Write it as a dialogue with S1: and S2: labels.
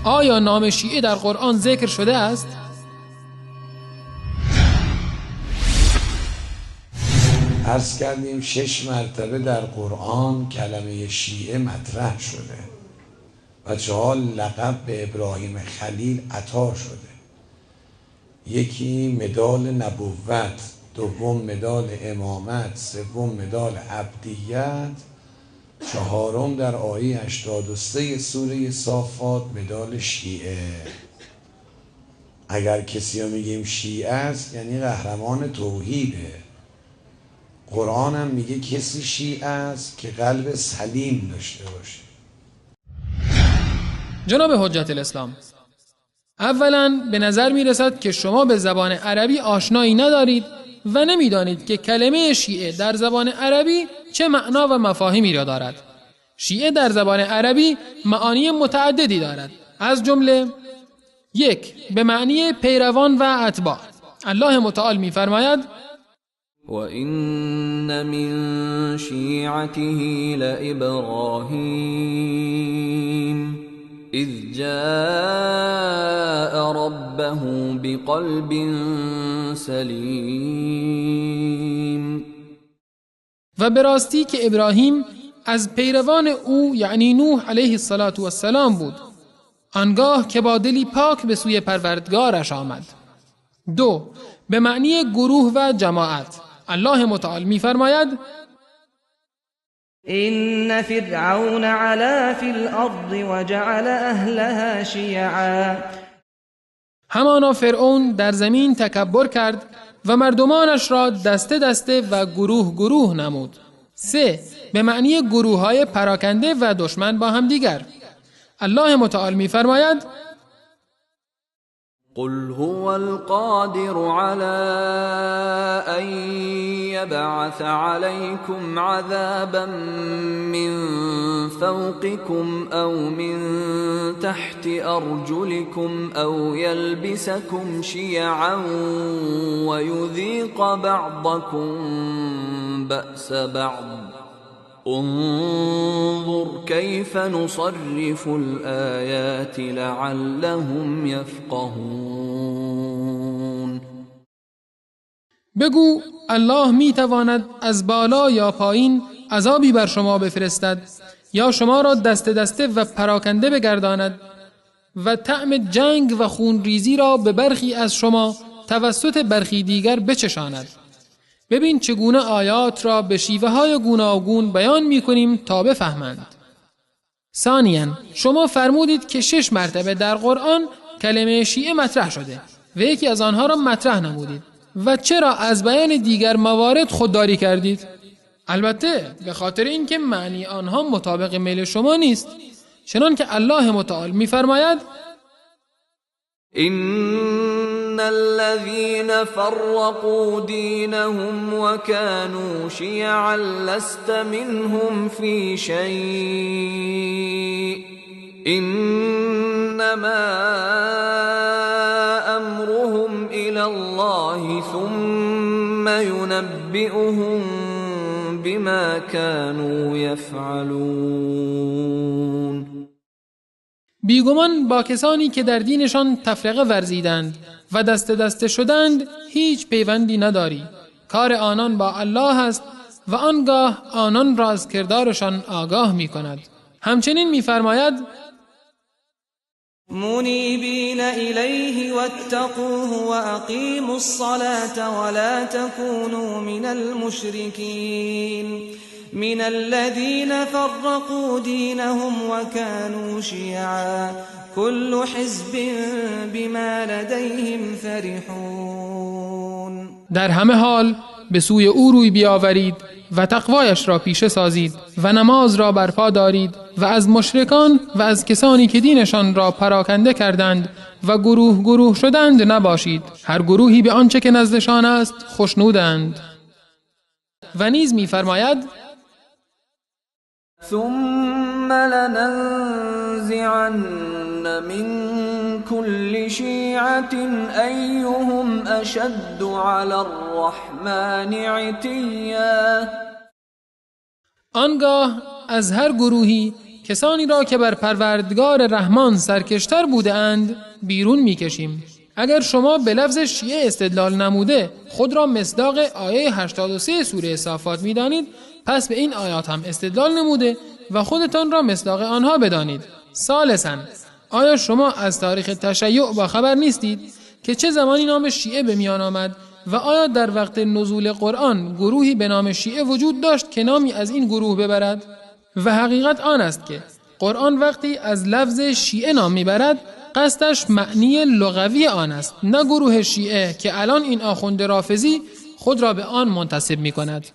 S1: آیا نام شیعه در قرآن ذکر شده است؟
S2: عرض کردیم 6 مرتبه در قرآن کلمه شیعه مطرح شده و 4 لقب به ابراهیم خلیل عطا شده. یکی مدال نبوت، دوم مدال امامت، سوم مدال عبدیت، چهارم در آیه 83 سوره صافات مدال شیعه. اگر کسی رو میگیم شیعه است یعنی قهرمان توحیده. قرآن هم میگه کسی شیعه است که قلب سلیم داشته باشه.
S1: جناب حجت الاسلام، اولا به نظر میرسد که شما به زبان عربی آشنایی ندارید و نمیدانید که کلمه شیعه در زبان عربی چه معنا و مفاهیمی را دارد. شیعه در زبان عربی معانی متعددی دارد، از جمله: 1. به معنی پیروان و اتباع. الله متعال می‌فرماید:
S3: وَإِنَّ مِن شِيعَتِهِ لَإِبْرَاهِيمَ إِذْ جَاءَ رَبَّهُ بِقَلْبٍ سَلِيمٍ.
S1: و به راستی که ابراهیم از پیروان او یعنی نوح علیه السلام بود، آنگاه که با دلی پاک به سوی پروردگارش آمد. 2. به معنی گروه و جماعت. الله متعال می‌فرماید:
S4: إن فرعون علا فی الأرض وجعل أهلها شیعا.
S1: همانا فرعون در زمین تکبر کرد و مردمانش را دسته دسته و گروه گروه نمود. 3. به معنی گروه های پراکنده و دشمن با هم دیگر. الله متعال می‌فرماید:
S3: قل هو القادر على أن يبعث عليكم عذابا من فوقكم أو من تحت أرجلكم أو يلبسكم شيعا ويذيق بعضكم بأس بعض انظر كيف نصرف الآيات لعلهم يفقهون.
S1: بگو الله می تواند از بالا یا پایین عذابی بر شما بفرستد یا شما را دست دسته و پراکنده بگرداند و طعم جنگ و خونریزی را به برخی از شما توسط برخی دیگر بچشاند. ببین چگونه آیات را به شیوه های گوناگون بیان می کنیم تا بفهمند. ثانیاً شما فرمودید که 6 مرتبه در قرآن کلمه شیعه مطرح شده و یکی از آنها را مطرح نمودید و چرا از بیان دیگر موارد خودداری کردید؟ البته به خاطر اینکه معنی آنها مطابق میل شما نیست، چنان که الله متعال می‌فرماید:
S3: إن الذين فرقوا دينهم وكانوا شيعا لست منهم في شيء إنما أمرهم إلى الله ثم ينبئهم بما كانوا يفعلون.
S1: بیگمان با کسانی که در دینشان تفرقه ورزیدند و دست دست شدند هیچ پیوندی نداری. کار آنان با الله است و آنگاه آنان را از کردارشان آگاه می کند. همچنین می فرماید:
S4: منیبین الیه واتقوه واقیموا الصلاة ولا تكونوا من المشرکین من الذين فرقوا دينهم وكانوا شيعا كل حزب بما لديهم فرحون.
S1: در همه حال به سوی او روی بیاورید و تقوایش را پیشه سازید و نماز را برپا دارید و از مشرکان و از کسانی که دینشان را پراکنده کردند و گروه گروه شدند نباشید. هر گروهی به آنچه که نزدشان است خوشنودند. و نیز می‌فرماید:
S3: ثم لننزعن من كل شيعة أيهم أشد على الرحمن عتيا.
S1: آنگاه از هر گروهی کسانی را که بر پروردگار رحمان سرکشتر بوده اند بیرون میکشیم. اگر شما به لفظ شیعه استدلال نموده خود را مصداق آیه 83 سوره صافات میدانید، پس به این آیات هم استدلال نموده و خودتان را مصداق آنها بدانید. ثالثاً، آیا شما از تاریخ تشیع با خبر نیستید که چه زمانی نام شیعه به میان آمد و آیا در وقت نزول قرآن گروهی به نام شیعه وجود داشت که نامی از این گروه ببرد؟ و حقیقت آن است که قرآن وقتی از لفظ شیعه نام میبرد قصدش معنی لغوی آن است، نه گروه شیعه که الان این آخوند رافضی خود را به آن منتسب می کند.